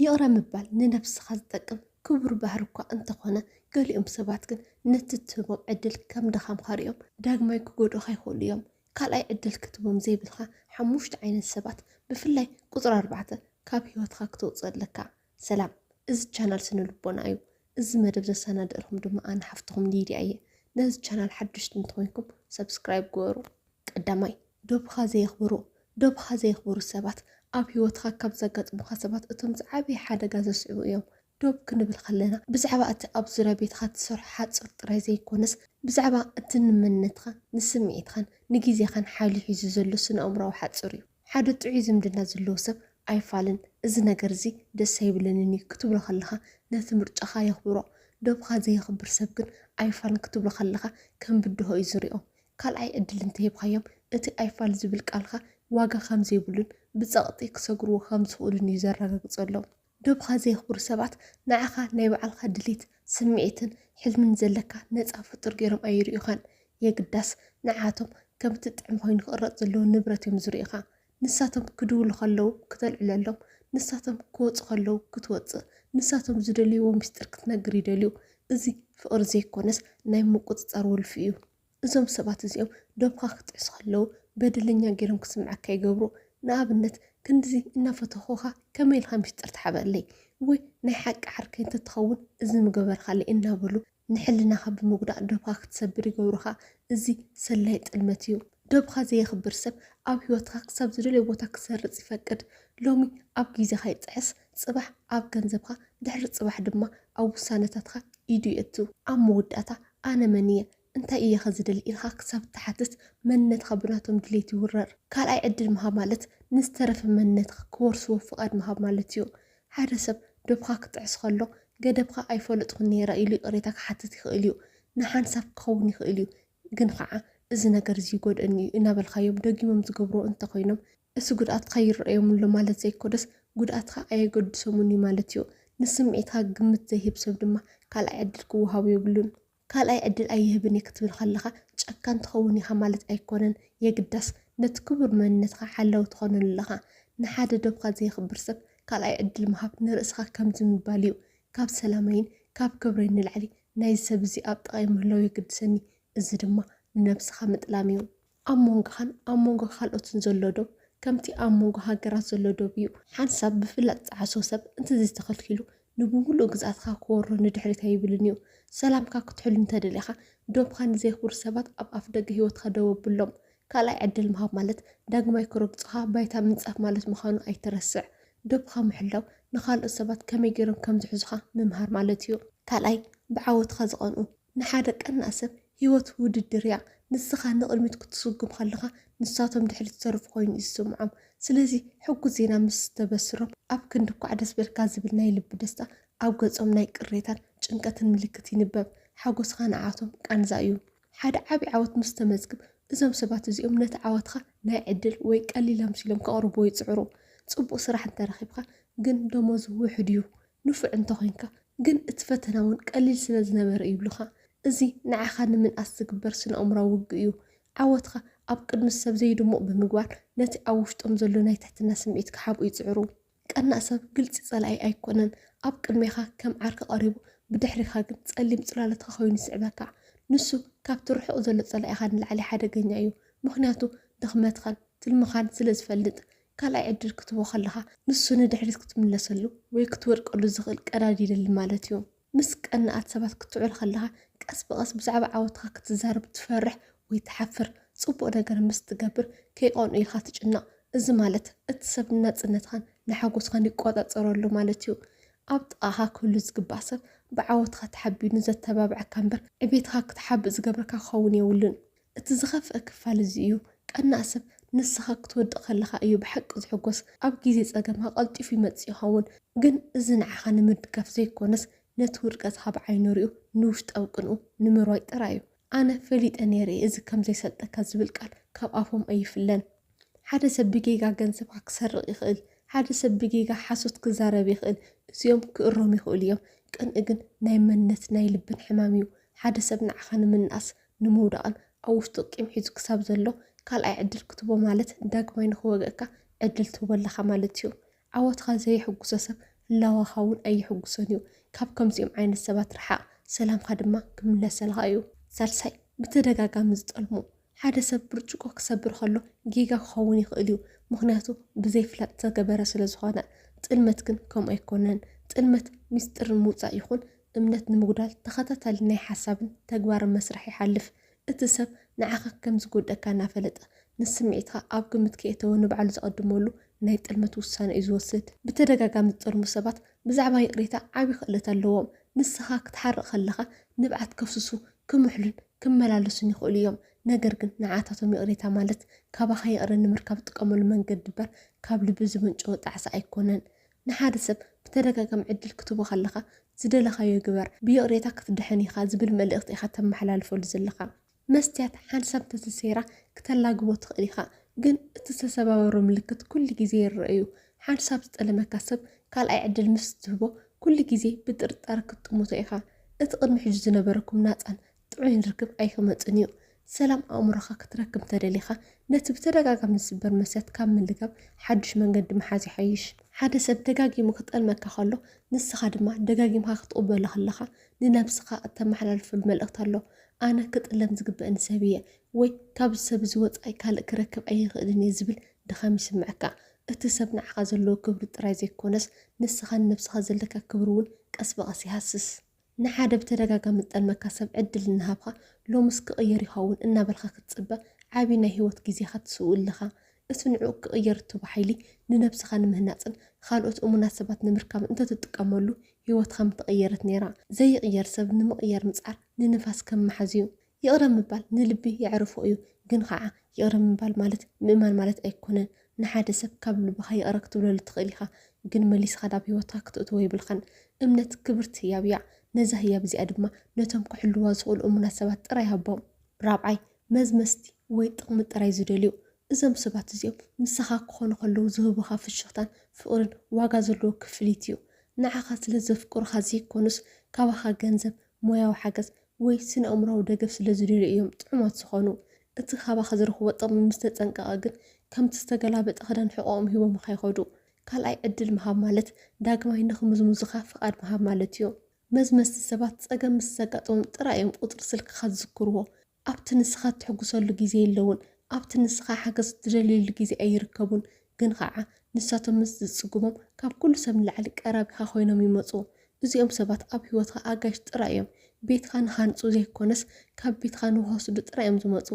ይቕረ ምባል ንነብስኻ ዝጠቅም ክቡር ባህሪ እኳ እንተኾነ፣ ገሊኦም ሰባት ግን ነቲ እትህቦም ዕድል ከም ድኻምካ ሪኦም ዳግማይ ክጎድኡኻ ይኽእሉ እዮም። ካልኣይ ዕድል ክትቦም ዘይብልካ ሓሙሽተ ዓይነት ሰባት፣ ብፍላይ ቁፅሪ ኣርባዕተ፣ ካብ ህይወትካ ክተውፅእ ኣለካ። ሰላም፣ እዚ ቻናል ስነ ልቦና እዩ። እዚ መደብ ዘሰናደእልኩም ድማ ኣነ ሓፍትኹም ሊድያ እየ። ነዚ ቻናል ሓደሽቲ እንተኾይንኩም ሰብስክራይብ ግበሩ። ቀዳማይ፣ ዶብኻ ዘየኽብሩ። ዶብኻ ዘየኽብሩ ሰባት ኣብ ህይወትካ ካብ ዘጋጥሙኻ ሰባት እቶም ዝዓበየ ሓደጋ ዘስዕቡ እዮም። ዶብ ክንብል ከለና ብዛዕባ እቲ ኣብ ዙርያ ቤትካ ትሰርሖ ሓጹር ጥራይ ዘይኮነስ፣ ብዛዕባ እቲ ንመንነትካ፣ ንስምዒትካን ንግዜኻን ሓይሉ ሒዙ ዘሎ ስነ-ኣእምሮኣዊ ሓጹር እዩ። ሓደ ጥዑይ ዝምድና ዘለዎ ሰብ ኣይፋልን፣ እዚ ነገር እዚ ደስ ኣይብለንን እዩ ክትብሎ ከለኻ ነቲ ምርጫኻ የኽብሮ። ዶብኻ ዘየኽብር ሰብ ግን ኣይፋልን ክትብሎ ከለኻ ከም ብድሆ እዩ ዝሪኦ። ካልኣይ ዕድል እንተሂብካዮም፣ እቲ ኣይፋል ዝብል ቃልካ ዋጋ ከም ዘይብሉን ብጸቕጢ ክሰግርዎ ከም ዝኽእሉን እዩ ዘረጋግጸሎም። ዶብኻ ዘየኽብሩ ሰባት ንዓኻ ናይ ባዕልኻ ድሌት፣ ስምዒትን ሕልምን ዘለካ ነጻ ፍጡር ገይሮም ኣይርእዩኻን። የግዳስ ንዓቶም ከምቲ ጥዕም ኮይኑ ክቕረጽ ዘለዎ ንብረት እዮም ዝርእዩኻ። ንሳቶም ክድውሉ ከለዉ ክተልዕለሎም፣ ንሳቶም ክወጹ ከለዉ ክትወጽእ፣ ንሳቶም ዝደልይዎ ምስጢር ክትነግር ይደልዩ። እዚ ፍቕሪ ዘይኮነስ ናይ ምቁጽጻር ወልፊ እዩ። እዞም ሰባት እዚኦም ዶብኻ ክጥዕሱ ከለዉ በደለኛ ገይሮም ክስምዓካ ይገብሩ። ንኣብነት፣ ክንድዚ እናፈተኹኻ ከመይ ኢልካ ምስጢር ትሓበለይ? ወይ ናይ ሓቂ ዓርከይ እንተትኸውን እዚ ምገበርካለይ እናበሉ ንሕልናኻ ብምጉዳእ ዶብኻ ክትሰብር ይገብሩኻ። እዚ ሰላይ ጥልመት እዩ። ዶብኻ ዘየኽብር ሰብ ኣብ ህይወትካ ክሳብ ዝደለዮ ቦታ ክሰርጽ ይፈቅድ። ሎሚ ኣብ ግዜኻ ይጥዕስ፣ ጽባሕ ኣብ ገንዘብካ፣ ድሕሪ ጽባሕ ድማ ኣብ ውሳነታትካ ኢዱ የእቱ። ኣብ መወዳእታ ኣነ መን እየ? እንታይ እየ ከ ዝደሊ ኢልካ ክሳብ እትሓትት መንነትካ ብናቶም ድሌት ይውረር። ካልኣይ ዕድል ምሃብ ማለት ንዝተረፈ መንነትካ ክወርስዎ ፍቓድ ምሃብ ማለት እዩ። ሓደ ሰብ ዶብካ ክጥዕስ ከሎ ገደብካ ኣይፈለጥኩን ነይረ ኢሉ ይቕሬታ ክሓትት ይኽእል እዩ። ንሓንሳብ ክኸውን ይኽእል እዩ። ግን ኸዓ እዚ ነገር እዚ ይጎድእኒ እዩ እናበልካዮም ደጊሞም ዝገብርዎ እንተኾይኖም እቲ ጉድኣትካ ይረኣዮም ኣሎ ማለት ዘይኮነስ ጉድኣትካ ኣየገድሶምን እዩ ማለት እዩ። ንስምዒትካ ግምት ዘይህብ ሰብ ድማ ካልኣይ ዕድል ክወሃቦ የብሉን። ካልኣይ ዕድል ኣይህብን እየ ክትብል ከለኻ ጨካን ትኸውን ኢኻ ማለት ኣይኮነን። የግዳስ ነቲ ክቡር መንነትካ ሓላዊ ትኾነሉ ኣለኻ። ንሓደ ዶብካ ዘየኽብር ሰብ ካልኣይ ዕድል ምሃብ ንርእስኻ ከምዚ ምባል እዩ። ካብ ሰላመይን ካብ ክብረይን ንላዕሊ ናይዚ ሰብ እዚ ኣብ ጥቓይ ምህላው የገድሰኒ። እዚ ድማ ንነብስኻ ምጥላም እዩ። ኣብ መንጎኻን ኣብ መንጎ ካልኦትን ዘሎ ዶብ ከምቲ ኣብ መንጎ ሃገራት ዘሎ ዶብ እዩ። ሓንሳብ ብፍላጥ ዝጠዓሶ ሰብ እንተዘይተኸልኪሉ ንብምሉእ ግዝኣትካ ክወሮ ንድሕሪት ኣይብልን እዩ። ሰላምካ ክትሕሉ እንተደሊኻ ዶብኻ ንዘየኽብሩ ሰባት ኣብ ኣፍደገ ህይወትካ ደው ኣብሎም። ካልኣይ ዕድል ምሃብ ማለት ዳግማይ ክረግጹኻ ባይታ ምንጻፍ ማለት ምዃኑ ኣይትረስዕ። ዶብኻ ምሕላው ንኻልኦት ሰባት ከመይ ገይሮም ከም ዝሕዙኻ ምምሃር ማለት እዩ። ካልኣይ፣ ብዓወትኻ ዝቐንኡ። ንሓደ ቀናእ ሰብ ህይወት ውድድር እያ። ንስኻ ንቕድሚት ክትስጉም ከለኻ ንሳቶም ድሕሪት ዝተረፉ ኮይኑ እዩ ዝስምዖም። ስለዚ ሕጉስ ዜና ምስ ተበስሮም ኣብ ክንዲ ኳዕ ደስ በልካ ዝብል ናይ ልቢ ደስታ ኣብ ገጾም ናይ ቅሬታን ጭንቀትን ምልክት ይንበብ። ሓጎስኻ ንዓቶም ቃንዛ እዩ። ሓደ ዓቢ ዓወት ምስ ተመዝግብ እዞም ሰባት እዚኦም ነቲ ዓወትኻ ናይ ዕድል ወይ ቀሊል ኣምሲሎም ከቕርብዎ ይጽዕሩ። ጽቡቕ ስራሕ እንተረኺብካ ግን ደሞዙ ውሑድ እዩ። ንፉዕ እንተኾይንካ ግን እቲ ፈተና እውን ቀሊል ስለ ዝነበረ እዩ ይብሉኻ። እዚ ንዓኻ ንምንኣስ ዝግበር ስነ-ኣእምሮኣዊ ውግእ እዩ። ዓወትካ ኣብ ቅድሚ ሰብ ዘይድሙቕ ብምግባር ነቲ ኣብ ውሽጦም ዘሎ ናይ ትሕትና ስምዒት ክሓብኡ ይጽዕሩ። ቀናእ ሰብ ግልጺ ጸላኢ ኣይኮነን። ኣብ ቅድሜኻ ከም ዓርኪ ቀሪቡ ብድሕሪኻ ግን ጸሊም ጽላሎትካ ኮይኑ ይስዕበካ። ንሱ ካብቲ ርሑቕ ዘሎ ጸላኢኻ ንላዕሊ ሓደገኛ እዩ። ምኽንያቱ ድኽመትኻን ትልምኻን ስለ ዝፈልጥ። ካልኣይ ዕድል ክትቦ ከለኻ ንሱ ንድሕሪት ክትምለሰሉ ወይ ክትወድቀሉ ዝኽእል ቀዳድ ይደሊ ማለት እዩ። ምስ ቀናኣት ሰባት ክትውዕል ከለኻ ቀስ ብቐስ ብዛዕባ ዓወትካ ክትዛረብ ትፈርሕ ወይ ትሓፍር። ጽቡቕ ነገር ምስ ትገብር ከይቀንኡ ኢልካ ትጭነቕ። እዚ ማለት እቲ ሰብ ንናጽነትኻን ንሓጎስኻን ይቆጻጸረሉ ማለት እዩ። ኣብ ጥቓኻ ክህሉ ዝግባእ ሰብ ብዓወትካ ተሓቢኑ ዘተባብዐካ እምበር ዕቤትካ ክትሓብእ ዝገብረካ ክኸውን የብሉን። እቲ ዝኸፍአ ክፋል እዚ እዩ። ቀናእ ሰብ ንስኻ ክትወድቕ ከለኻ እዩ ብሓቂ ዝሕጎስ። ኣብ ግዜ ጸገምካ ቀልጢፉ ይመጽእ ይኸውን፣ ግን እዚ ንዓኻ ንምድጋፍ ዘይኮነስ ነቲ ውድቀትካ ብዓይኑ ሪኡ ንውሽጣዊ ቅንኡ ንምርዋይ ጥራይ እዩ። ኣነ ፈሊጠ ነይረ እዚ ከም ዘይሰልጠካ ዝብል ቃል ካብ ኣፎም ኣይፍለን። ሓደ ሰብ ብጌጋ ገንዘብካ ክሰርቕ ይኽእል። ሓደ ሰብ ብጌጋ ሓሶት ክዛረብ ይኽእል። እዚኦም ክእረሙ ይኽእሉ እዮም። ቅንኢ ግን ናይ መንነት ናይ ልብን ሕማም እዩ። ሓደ ሰብ ንዓኻ ንምንኣስ ንምውዳቕን ኣብ ውሽጡ ቂም ሒዙ ክሳብ ዘሎ ካልኣይ ዕድል ክትቦ ማለት ዳግማይ ንኽወግእካ ዕድል ትህቦ ኣለኻ ማለት እዩ። ዓወትካ ዘየሕጉሶ ሰብ ህላወኻ እውን ኣይሕጉሶን እዩ። ካብ ከምዚኦም ዓይነት ሰባት ርሓቕ፣ ሰላምካ ድማ ክምለሰልካ እዩ። ሳልሳይ፣ ብተደጋጋሚ ዝጠልሙ። ሓደ ሰብ ብርጭቆ ክሰብር ከሎ ጌጋ ክኸውን ይኽእል እዩ፣ ምኽንያቱ ብዘይፍላጥ ዝተገበረ ስለ ዝኾነ። ጥልመት ግን ከምኡ ኣይኮነን። ጥልመት ሚስጥር ንምውጻእ ይኹን እምነት ንምጉዳል ተኸታታሊ ናይ ሓሳብን ተግባርን መስርሕ ይሓልፍ። እቲ ሰብ ንዓኻ ከም ዝጎድኣካ እናፈለጠ፣ ንስምዒትካ ኣብ ግምት ከየእተወ ንባዕሉ ዘቐድመሉ ናይ ጥልመት ውሳነ እዩ ዝወስድ። ብተደጋጋሚ ዝጠልሙ ሰባት ብዛዕባ ይቕሬታ ዓቢ ክእለት ኣለዎም። ንስኻ ክትሓርቕ ከለኻ ንብዓት ከፍስሱ፣ ክምሕሉን ክመላለሱን ይኽእሉ እዮም። ነገር ግን ንዓታቶም ይቕሬታ ማለት ካባኻ ይቕረ ንምርካብ ትጥቀመሉ መንገዲ እምበር ካብ ልቢ ዝመንጨወ ጣዕሳ ኣይኮነን። ንሓደ ሰብ ብተደጋጋሚ ዕድል ክትቦ ከለኻ ዝደለኻዮ ግበር፣ ብይቕሬታ ክትድሕን ኢኻ ዝብል መልእኽቲ ኢኻ ተመሓላልፈሉ ዘለኻ። መስትያት ሓንሳብ እንተተሰይራ ክተላግቦ ትኽእል ኢኻ፣ ግን እቲ ዝተሰባበሮ ምልክት ኩሉ ግዜ ይረአ እዩ። ሓንሳብ ዝጠለመካ ሰብ ካልኣይ ዕድል ምስ ትህቦ ኩሉ ግዜ ብጥርጣረ ክትጥምቶ ኢኻ። እቲ ቅድሚ ሕጂ ዝነበረኩም ናጻን ጥዑይን ርክብ ኣይክመጽን እዩ። ሰላም ኣእምሮኻ ክትረክብ እንተደሊኻ፣ ነቲ ብተደጋጋሚ ዝስበር መስትያት ካብ ምልጋብ ሓድሽ መንገዲ ምሓዝ ይሓይሽ። ሓደ ሰብ ደጋጊሙ ክጠልመካ ከሎ፣ ንስኻ ድማ ደጋጊምካ ክትቕበሎ ከለኻ፣ ንነብስኻ እተመሓላልፈሉ መልእኽቲ ኣሎ። ኣነ ክጥለም ዝግበእኒ ሰብ እየ፣ ወይ ካብዚ ሰብ እዚ ወጻኢ ካልእ ክረክብ ኣይኽእልን እየ ዝብል ድኻም ይስምዐካ። እቲ ሰብ ንዓኻ ዘለዎ ክብሪ ጥራይ ዘይኮነስ፣ ንስኻ ንነብስኻ ዘለካ ክብሪ እውን ቀስ ብቐስ ይሃስስ። ንሓደ ብተደጋጋሚ ዝጠልመካ ሰብ ዕድል እናሃብካ፣ ሎምስ ክቕየር ይኸውን እናበልካ ክትጽበ፣ ዓቢ ናይ ህይወት ግዜኻ ትስውእ ኣለኻ። እቲ ንዕኡ ክቕየር እትህቦ ሓይሊ ንነብስኻ ንምህናጽን ካልኦት እሙናት ሰባት ንምርካብን እንተትጥቀመሉ፣ ህይወትኻ ምተቐየረት ነይራ። ዘይቕየር ሰብ ንምቕያር ምጽዓር ንንፋስ ከም ምሓዝ እዩ። ይቕረ ምባል ንልቢ የዕርፎ እዩ፣ ግን ኸዓ ይቕረ ምባል ማለት ምእማን ማለት ኣይኮነን። ንሓደ ሰብ ካብ ልብኻ ይቕረ ክትብለሉ ትኽእል ኢኻ፣ ግን መሊስኻ ናብ ህይወትካ ክትእትዎ የብልካን። እምነት ክብርቲ ህያብ እያ። ነዛ ህያብ እዚኣ ድማ ነቶም ክሕልዋ ዝኽእሉ እሙናት ሰባት ጥራይ ሃቦም። ራብዓይ፣ መዝመዝቲ ወይ ጥቕሚ ጥራይ ዝደልዩ። እዞም ሰባት እዚኦም ምሳኻ ክኾኑ ከለዉ ዝህቡኻ ፍሽኽታን ፍቕርን ዋጋ ዘለዎ ክፍሊት እዩ። ንዓኻ ስለ ዘፍቅሩኻ ዘይኮኑስ፣ ካባኻ ገንዘብ፣ ሞያዊ ሓገዝ ወይ ስነ-ኣእምሮኣዊ ደገፍ ስለ ዝደልዩ እዮም ጥዑማት ዝኾኑ። እቲ ካባኻ ዝረኽብዎ ጥቕሚ ምስ ተጸንቀቐ ግን፣ ከምቲ ዝተገላበጠ ክዳን ሕቖኦም ሂቦምኻ ይኸዱ። ካልኣይ ዕድል ምሃብ ማለት ዳግማይ ንኽምዝምዙኻ ፍቓድ ምሃብ ማለት እዩ። መዝመዝቲ ሰባት ጸገም ምስ ዘጋጠሞም ጥራይ እዮም ቁጽሪ ስልክኻ ዝዝክርዎ። ኣብቲ ንስኻ እትሕጉሰሉ ግዜ የለውን። ኣብቲ ንስኻ ሓገዝ እትደልየሉ ግዜ ኣይርከቡን። ግን ኸዓ ንሳቶም ምስ ዝጽግሞም ካብ ኩሉ ሰብ ንላዕሊ ቀራቢኻ ኮይኖም ይመጹ። እዚኦም ሰባት ኣብ ህይወትካ ኣጋይሽ ጥራይ እዮም። ቤትካ ንኻንጹ ዘይኮነስ ካብ ቤትካ ንኽወስዱ ጥራይ እዮም ዝመጹ።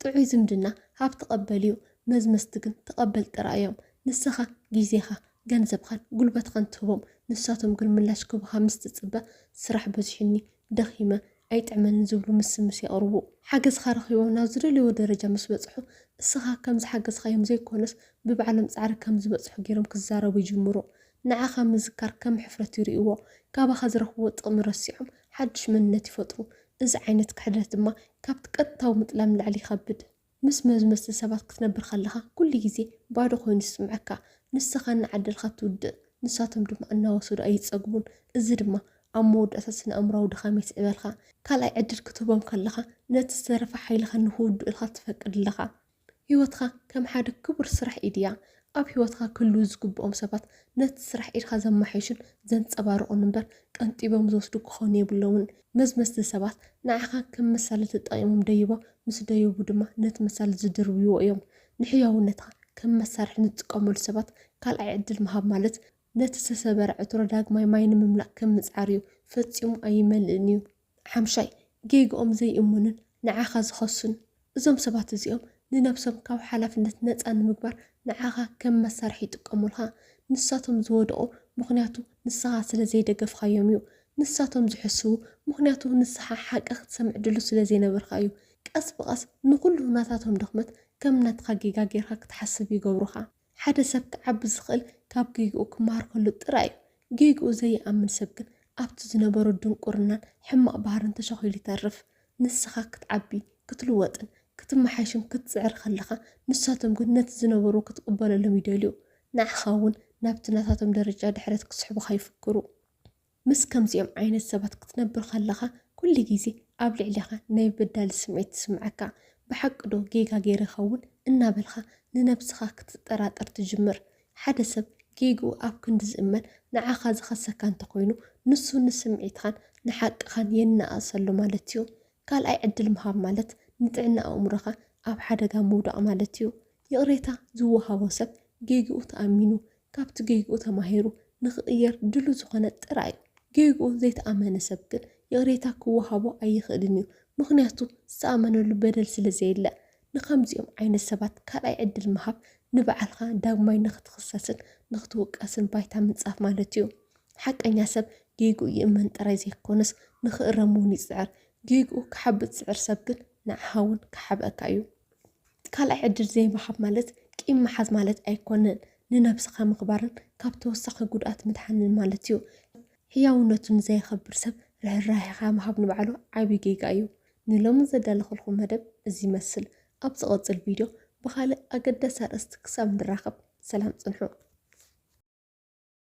ጥዑይ ዝምድና ሃብ ተቐበል እዩ፣ መዝመዝቲ ግን ተቐበል ጥራይ እዮም። ንስኻ ግዜኻ፣ ገንዘብኻን ጉልበትኻን ትህቦም፣ ንሳቶም ግን ምላሽ ክህቡኻ ምስ ትጽበ፣ ስራሕ በዚሑኒ፣ ደኺመ፣ ኣይጥዕመንን ዝብሉ ምስምስ የቕርቡ። ሓገዝካ ረኺቦም ናብ ዝደልይዎ ደረጃ ምስ በጽሑ፣ እስኻ ከም ዝሓገዝካዮም ዘይኮነስ ብባዕሎም ጻዕሪ ከም ዝበጽሑ ገይሮም ክዛረቡ ይጅምሩ። ንዓኻ ምዝካር ከም ሕፍረት ይርእይዎ። ካባኻ ዝረኽብዎ ጥቕሚ ረሲዖም ሓድሽ መንነት ይፈጥሩ። እዚ ዓይነት ክሕደት ድማ ካብቲ ቀጥታዊ ምጥላም ንላዕሊ ይኸብድ። ምስ መዝመዝቲ ሰባት ክትነብር ከለኻ ኩሉ ግዜ ባዶ ኮይኑ ይስምዐካ። ንስኻ እናዓደልካ ትውድእ፣ ንሳቶም ድማ እናወሰዱ ኣይጸግቡን። እዚ ድማ ኣብ መወዳእታ ስነ-ኣእምሮኣዊ ድኻም የስዕበልካ። ካልኣይ ዕድል ክትህቦም ከለኻ ነቲ ዝተረፈ ሓይልኻ ንኽውድኡልካ ትፈቅድ ኣለኻ። ህይወትካ ከም ሓደ ክቡር ስራሕ ኢድ እያ። ኣብ ህይወትካ ክህልዉ ዝግብኦም ሰባት ነቲ ስራሕ ኢድካ ዘማሓይሹን ዘንጸባርቑን እምበር ቀንጢቦም ዝወስዱ ክኾኑ የብሎምን። መዝመዝቲ ሰባት ንዓኻ ከም መሳሊ ተጠቒሞም ደይቦም ምስ ደየቡ ድማ ነቲ መሳሊ ዝድርብይዎ እዮም። ንሕያውነትካ ከም መሳርሒ ንጥቀመሉ ሰባት ካልኣይ ዕድል ምሃብ ማለት ነቲ ዝተሰበረ ዕትሮ ዳግማይ ማይ ንምምላእ ከም ምጽዓር እዩ። ፈጺሙ ኣይመልእን እዩ። ሓምሻይ፣ ጌግኦም ዘይእምኑን ንዓኻ ዝኸሱን። እዞም ሰባት እዚኦም ንነብሶም ካብ ሓላፍነት ነጻ ንምግባር ንዓኻ ከም መሳርሒ ይጥቀሙልኻ። ንሳቶም ዝወደቑ ምኽንያቱ ንስኻ ስለ ዘይደገፍካዮም እዩ። ንሳቶም ዝሕስዉ ምኽንያቱ ንስኻ ሓቂ ክትሰምዕ ድሉው ስለ ዘይነበርካ እዩ። ቀስ ብቐስ ንኹሉ ናታቶም ድኽመት ከም ናትኻ ጌጋ ጌርካ ክትሓስብ ይገብሩኻ። ሓደ ሰብ ክዓቢ ዝኽእል ካብ ጌግኡ ክመሃር ከሎ ጥራይ እዩ። ጌግኡ ዘይኣምን ሰብ ግን ኣብቲ ዝነበሮ ድንቁርናን ሕማቕ ባህርን ተሸኺሉ ይተርፍ። ንስኻ ክትዓቢ፣ ክትልወጥን ክትመሓይሽን ክትጽዕር ከለኻ፣ ንሳቶም ግን ነቲ ዝነበሩ ክትቕበለሎም ይደልዩ። ንዓኻ እውን ናብቲ ናታቶም ደረጃ ድሕረት ክስሕቡኻ ይፍክሩ። ምስ ከምዚኦም ዓይነት ሰባት ክትነብር ከለኻ፣ ኩሉ ግዜ ኣብ ልዕሌኻ ናይ በዳሊ ስምዒት ትስምዓካ። ብሓቂ ዶ ጌጋ ገይረ ይኸውን እናበልካ ንነብስኻ ክትጠራጠር ትጅምር። ሓደ ሰብ ጌግኡ ኣብ ክንዲ ዝእመን ንዓኻ ዝኸሰካ እንተኾይኑ፣ ንሱ ንስምዒትኻን ንሓቅኻን የነኣእሰሉ ማለት እዩ። ካልኣይ ዕድል ምሃብ ማለት ንጥዕና ኣእምሮኻ ኣብ ሓደጋ ምውዳቕ ማለት እዩ። ይቕሬታ ዝወሃቦ ሰብ ጌግኡ ተኣሚኑ፣ ካብቲ ጌግኡ ተማሂሩ ንኽቕየር ድሉ ዝኾነ ጥራይ እዩ። ጌግኡ ዘይተኣመነ ሰብ ግን ይቕሬታ ክወሃቦ ኣይኽእልን እዩ። ምኽንያቱ ዝተኣመነሉ በደል ስለ ዘየለ። ንኸምዚኦም ዓይነት ሰባት ካልኣይ ዕድል ምሃብ ንባዕልኻ ዳግማይ ንኽትኽሰስን ንኽትውቀስን ባይታ ምንጻፍ ማለት እዩ። ሓቀኛ ሰብ ጌግኡ ይእመን ጥራይ ዘይኮነስ ንኽእረም እውን ይጽዕር። ጌግኡ ክሓብእ ዝጽዕር ሰብ ግን ንዓኻ እውን ክሓብኣካ እዩ። ካልኣይ ዕድል ዘይምሃብ ማለት ቂም ምሓዝ ማለት ኣይኮነን። ንነብስኻ ምኽባርን ካብ ተወሳኺ ጉድኣት ምድሓንን ማለት እዩ። ህያውነቱ ንዘየኸብር ሰብ ርህራሄኻ ምሃብ ንባዕሉ ዓቢ ጌጋ እዩ። ንሎሚ ዘዳለኹልኩም መደብ እዚ ይመስል። ኣብ ዝቐጽል ቪድዮ ብኻልእ ኣገዳሲ ኣርእስቲ ክሳብ ንራኸብ ሰላም ጽንሑ።